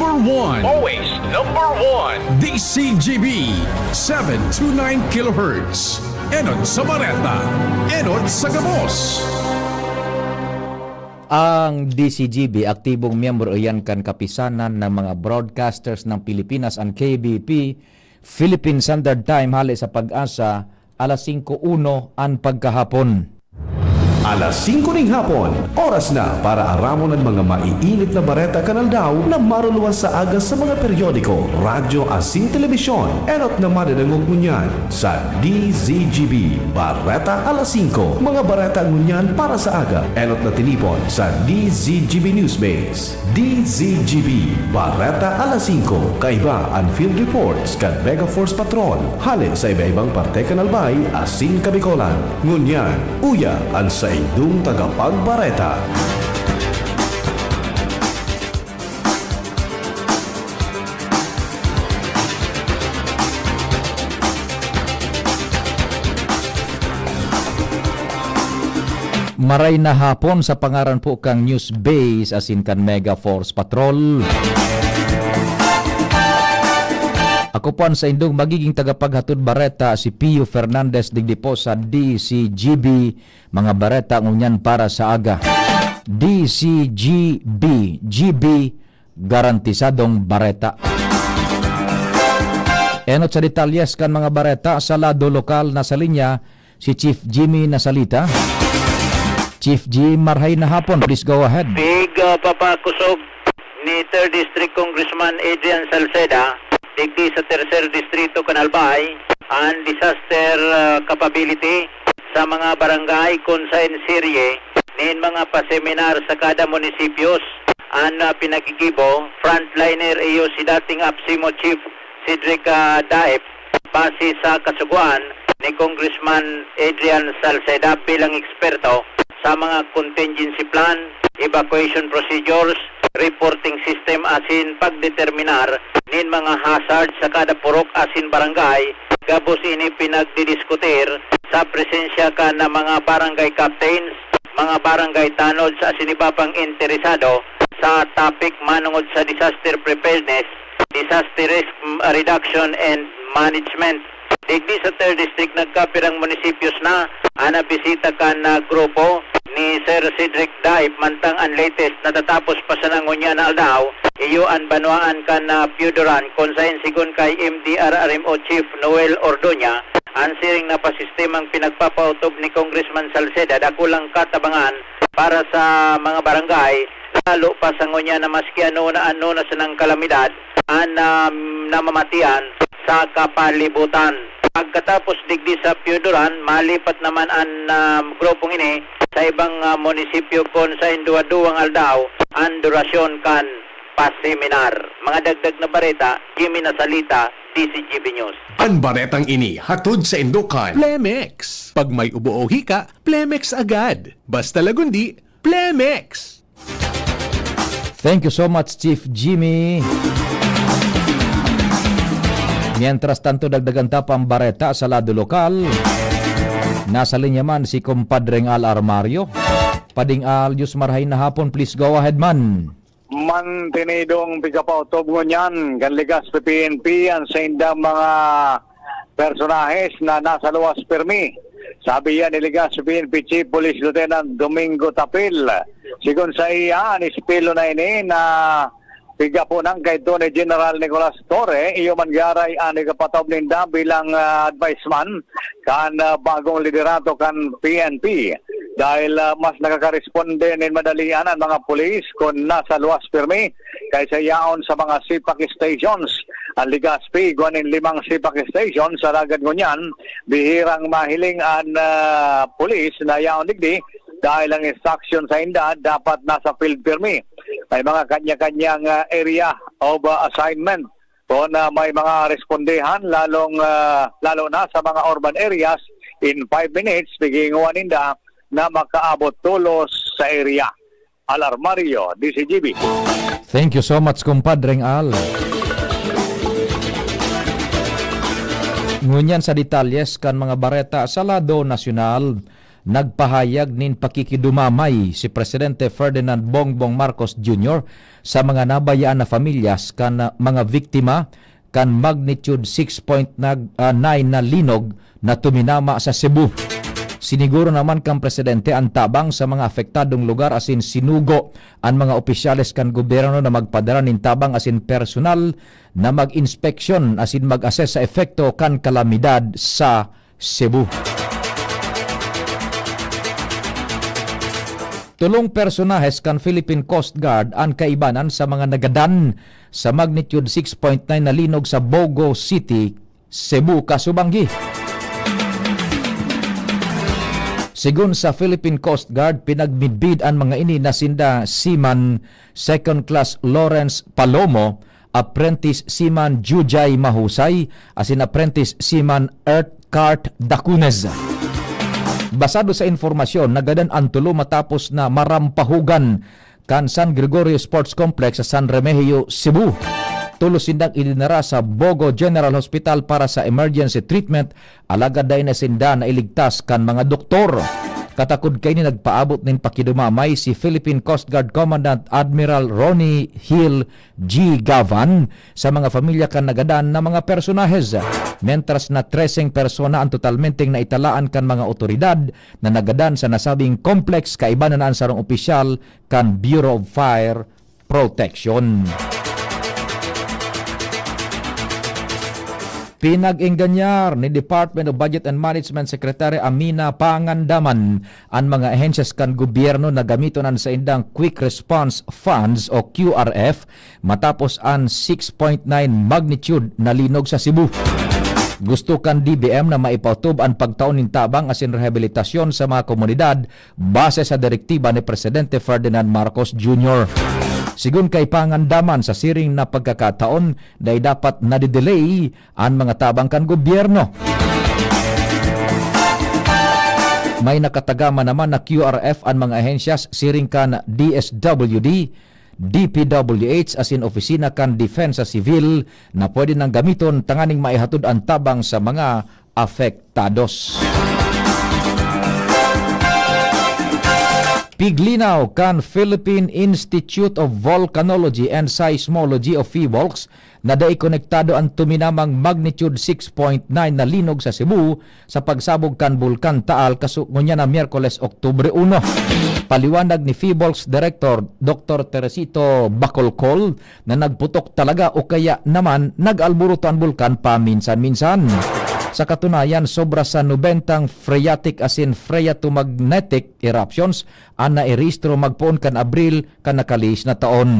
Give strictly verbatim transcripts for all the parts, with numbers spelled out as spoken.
Number one. Always number one. D C G B, seven two nine kilohertz. Enot sa Bareta, enot sa gabos. Ang D C G B, aktibong miyembro iyan kan Kapisanan ng mga Broadcasters ng Pilipinas, an K B P, Philippine Standard Time, hale sa Pag-asa, alas singko uno an pagkahapon. Alas singko ning hapon, oras na para aramon an mga maiinit na bareta kan aldaw na maruluwas sa aga sa mga periodiko, radyo asin telebisyon. Enot na madadangog ngunyan sa D Z G B Bareta Alas Singko, mga bareta ngunyan para sa aga. Enot na tinipon sa D Z G B Newsbase. D Z G B, Bareta Alas Singko, kaiba an field reports kan Mega Force Patrol, hale sa iba-ibang parte kan Albay asin Kabicolan. Ngunyan, uya an saindong tagapagbareta. Maray na hapon sa pangaran po kang News Base asin kan Mega Force Patrol. Ako po an saindong magiging tagapaghatod bareta, si Pio Fernandez, digdi po sa D C G B. Mga bareta ngunyan para sa aga. D C G B, G B, garantisadong bareta. Enot sa detalyes kan mga bareta sa lado lokal, nasa linya si Chief Jimmy Nasalita. Chief Jim, marhay na hapon. Please go ahead. Big, ah, papakosog ni Third District Congressman Adrian Salceda, digdi sa Tercer Distrito kan Albay, an disaster, ah, capability sa mga barangay kun saen serye nin mga paseminar sa kada munisipyos an, ah, pinagigibo, frontliner iyo si dating APSIMO Chief Cedric, ah, Daep, base sa kasugoan ni Congressman Adrian Salceda bilang eksperto sa mga contingency plan, evacuation procedures, reporting system asin pagdeterminar nin mga hazard sa kada purok asin barangay, gabos ini pinagdidiskutir sa presensya kan mga barangay captains, mga barangay tanods asin iba pang interesado sa topic manongod sa disaster preparedness, disaster risk, mm, reduction and management. Digdi sa Third District, nagkapirang munisipyos na an nabisita kan, ah, grupo ni Sir Cedric Daip, mantang an latest natatapos pa sana ngunyan na aldaw, iyo an banwaan kan, ah, Pioduran, kun saen sigon kay M D R R M O Chief Noel Ordoña, an siring na pasistemang pinagpapautob ni Congressman Salceda dakulang katabangan para sa mga barangay, lalo pa sa ngunyan na maski ano na ano na sanang kalamidad an, um, namamatian sa kapalibutan. Pagkatapos digdi sa Pioduran, malipat naman an, um, grupong ini sa ibang, uh, munisipyo kun saen duwa-duwang aldaw an durasyon kan paseminar. Mga dagdag na bareta, Jimmy Nasalita, D Z G B News. An baretang ini hatod saindo kan Plemex. Pag may ubo o hika, Plemex agad. Basta Lagundi, Plemex! Thank you so much, Chief Jimmy. Mientras tanto, dagdagan ta pa ang bareta sa lado lokal. Nasa linya man si Kumpadreng Al Armario. Pading Al, Diyos marhay na hapon, please go ahead man. Mantenidong pigapautob ngunyan kan Legazpi P N P an saindang mga personahes na nasa luwas pirmi. Sabi yan ni Legazpi P N P Chief Police Lieutenant Domingo Tapil. Sigon sa iya, an estilo na ini na pigaponan kay Attorney General Nicolas Torre, iyo man garay an igapatob ninda bilang, ah, advice man kan, ah, bagong liderato kan P N P. Dahil, ah, mas nakakaresponde nin madalian an mga pulis kun nasa luwas pirmi kaysa yaon sa mga CPAC stations. An Legazpi igwa nin limang CPAC station sa alagad ngunyan, bihirang mahiling an, ah, pulis na yaon digdi dahil ang instruction sainda dapat nasa field pirmi. May mga kanya-kanyang, ah, area of, ah, assignment. Kun, ah, may mga respondehan, lalong, ah, lalo na sa mga urban areas, in five minutes, pighingoan ninda na makaabot tolos sa area. Al Armario, D Z G B. Thank you so much, Kumpadreng Al. Ngunyan sa detalyes kan mga bareta sa lado nasyonal, Nagpahayag nin pakikidumamay si Presidente Ferdinand Bongbong Marcos Junior sa mga nabayaan na pamilyas kan mga biktima kan magnitude six point nine na linog na tuminama sa Cebu. Siniguro naman kan presidente an tabang sa mga apektadong lugar asin sinugo an mga opisyales kan gobyerno na magpadara nin tabang asin personal na mag-inspeksyon asin mag-assess sa epekto kan kalamidad sa Cebu. Tolong personahes kan Philippine Coast Guard an kaibanan sa mga nagadan sa magnitude six point nine na linog sa Bogo City, Cebu, kasubanggi. Sigon sa Philippine Coast Guard, pinagmidbid an mga ini na sinda Seaman Second Class Lawrence Palomo, Apprentice Seaman Jujay Mahusay, asin Apprentice Seaman Earthcart Dacunes. Basado sa impormasyon, nagadan an tolo matapos na marampahogan kan San Gregorio Sports Complex sa San Remigio, Cebu. Tolos sindang idinara sa Bogo General Hospital para sa emergency treatment, alagad dai na sinda nailigtas kan mga doktor. Katakod kaini, nagpaabot nin pakidumamay si Philippine Coast Guard Commandant Admiral Ronnie Hill G. Gavan sa mga pamilya kan nagadan na mga personahes, mentras na treseng persona an totalmenteng naitalaan kan mga otoridad na nagadan sa nasabing complex, kaiba na an sarong opisyal kan Bureau of Fire Protection. Pinag-engganyar ni Department of Budget and Management Secretary Amina Pangandaman an mga ahensyas kan gobyerno na gamiton an saindang Quick Response Funds o Q R F matapos an six point nine magnitude na linog sa Cebu. Gusto kan D B M na maipaotob an pagtao nin tabang asin rehabilitasyon sa mga komunidad base sa direktiba ni Presidente Ferdinand Marcos Junior. Sigon kay Pangandaman, sa siring na pagkakataon, dai dapat nadidelay an mga tabang kan gobyerno. May nakatagama naman na Q R F an mga ahensyas siring kan D S W D, D P W H asin opisina kan Depensa Civil na pwede nang gamiton tanganing maihatod an tabang sa mga afektados. Piglinaw kan Philippine Institute of Volcanology and Seismology o PHIVOLCS na dai konektado an tuminamang magnitude six point nine na linog sa Cebu sa pagsabog kan Bulkan Taal kasu-, ngunyan na Miyerkules, Oktubre uno. Paliwanag ni PHIVOLCS Director Doktor Teresito Bacolcol na nagputok talaga o kaya naman nag-alboroto an bulkan paminsan-minsan. Sa katunayan, sobra sa nobentang phreatic asin phreatomagnetic eruptions an nairehistro magpoon kan Abril kan nakalihis na taon.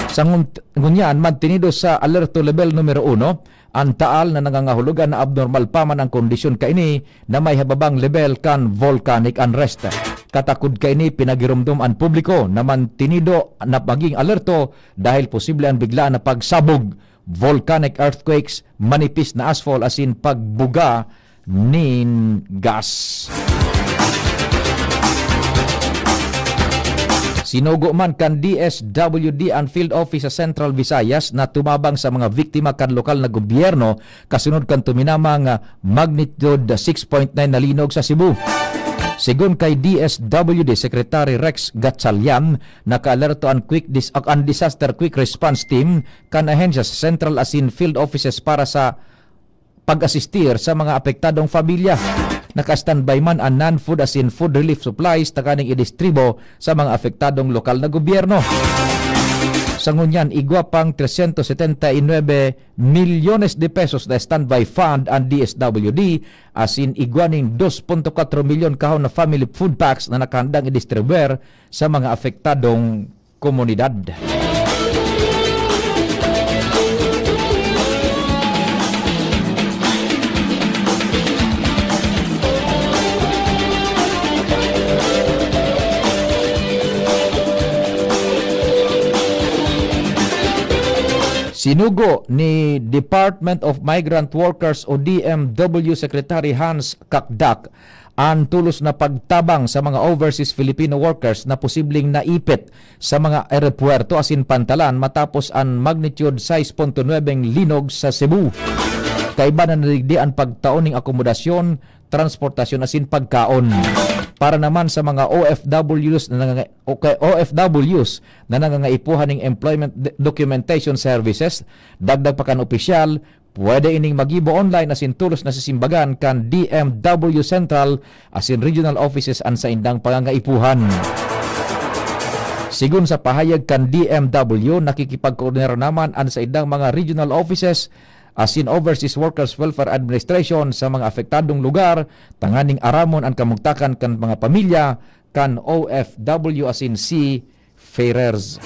Sa ngun-, ngunyan, mantinido sa alerto level numero uno an Taal na nangangahulugan na abnormal pa man an kondisyon kaini na may hababang level kan volcanic unrest. Katakod kaini, pinagiromdom an publiko na mantinido na maging alerto dahil posible an biglaan na pagsabog, volcanic earthquakes, manipis na ashfall asin pagbuga nin gas. Sinugo man kan D S W D an field office sa Central Visayas na tumabang sa mga biktima kan lokal na gobyerno kasunod kan tuminamang, ah, magnitude six point nine na linog sa Cebu. Sigon kay D S W D Secretary Rex Gatchalian, nakaalerto an quick dis-, an Disaster Quick Response Team kan ahensya sa central asin field offices para sa pag-asistir sa mga apektadong pamilya. Naka-standby man an non-food asin food relief supplies tanganing idistribo sa mga apektadong lokal na gobyerno. Sa ngunyan, igwa pang trescientos setenta y nueve milyones de pesos na standby fund an D S W D, asin igwa ning dos punto kwatro milyon kahon na family food packs na nakahandang idistribuer sa mga apektadong komunidad. Sinugo ni Department of Migrant Workers o D M W Secretary Hans Cacdac an tolos na pagtabang sa mga overseas Filipino workers na posibleng naipit sa mga eropuwerto asin pantalan matapos an magnitude sais punto nuebeng linog sa Cebu. Kaiba na nadigdi an pagtao ning akomodasyon transportasyon asin pagkaon. Para naman sa mga O F Ws na nanganga-, o kay O F Ws na nangangaipuhan ning employment d-, documentation services, dagdag pa kan opisyal, pwede ining magibo online asin tolos na sisimbagan kan D M W Central asin Regional Offices an saindang pangangaipuhan. Sigon sa pahayag kan D M W, nakikipagkoordinador naman an saindang mga regional offices asin Overseas Workers Welfare Administration sa mga apektadong lugar tanganing aramon an kamugtakan kan mga pamilya kan O F W asin seafarers.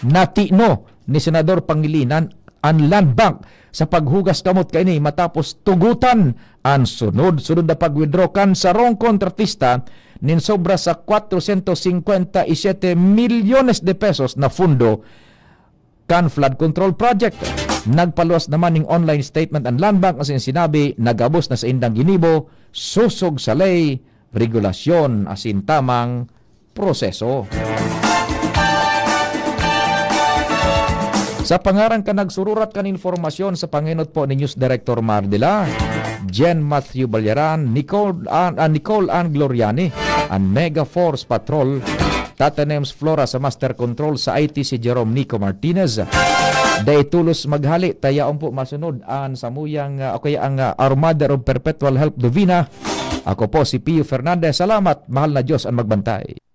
Natino ni Senador Pangilinan an Land Bank sa paghugas kamot kaini matapos tugotan an sunod-sunod na pag-withdraw kan sarong kontratista nin sobra sa cuatrocientos cincuenta y siete milyones de pesos na fundo kan flood control project. Nagpaluwas naman ning online statement an Land Bank asin sinabi na gabos na saindang ginibo sosog sa ley, regulasyon asin tamang proseso. Sa pangaran kan nagsururat kan impormasyon sa pangenot po ni News Director Mardila, Jen Matthew Balyaran, Nicole Ann, ah, Nicole Ann Gloriani, an Mega Force Patrol, Tata Nems Flora sa Master Control, sa I T si Jerome Nico Martinez. Dai tolos maghali, ta yaon po masunod an samuyang, ah, o kaya ang, ah, Our Mother of Perpetual Help Divina. Ako po si Pio Fernandez. Salamat, mahal na Diyos ang magbantay.